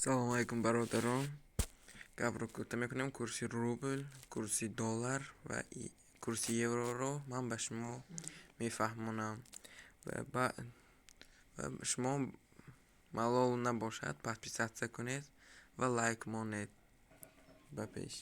Салому алайкум, бародарон. Гапро кӯтоҳ мекунем. Курси рубл, курси доллар ва курси евроро ман ба шумо мефаҳмонам ва шумо малол набошад, подписаться кунед ва лайк монед. Ба пеш.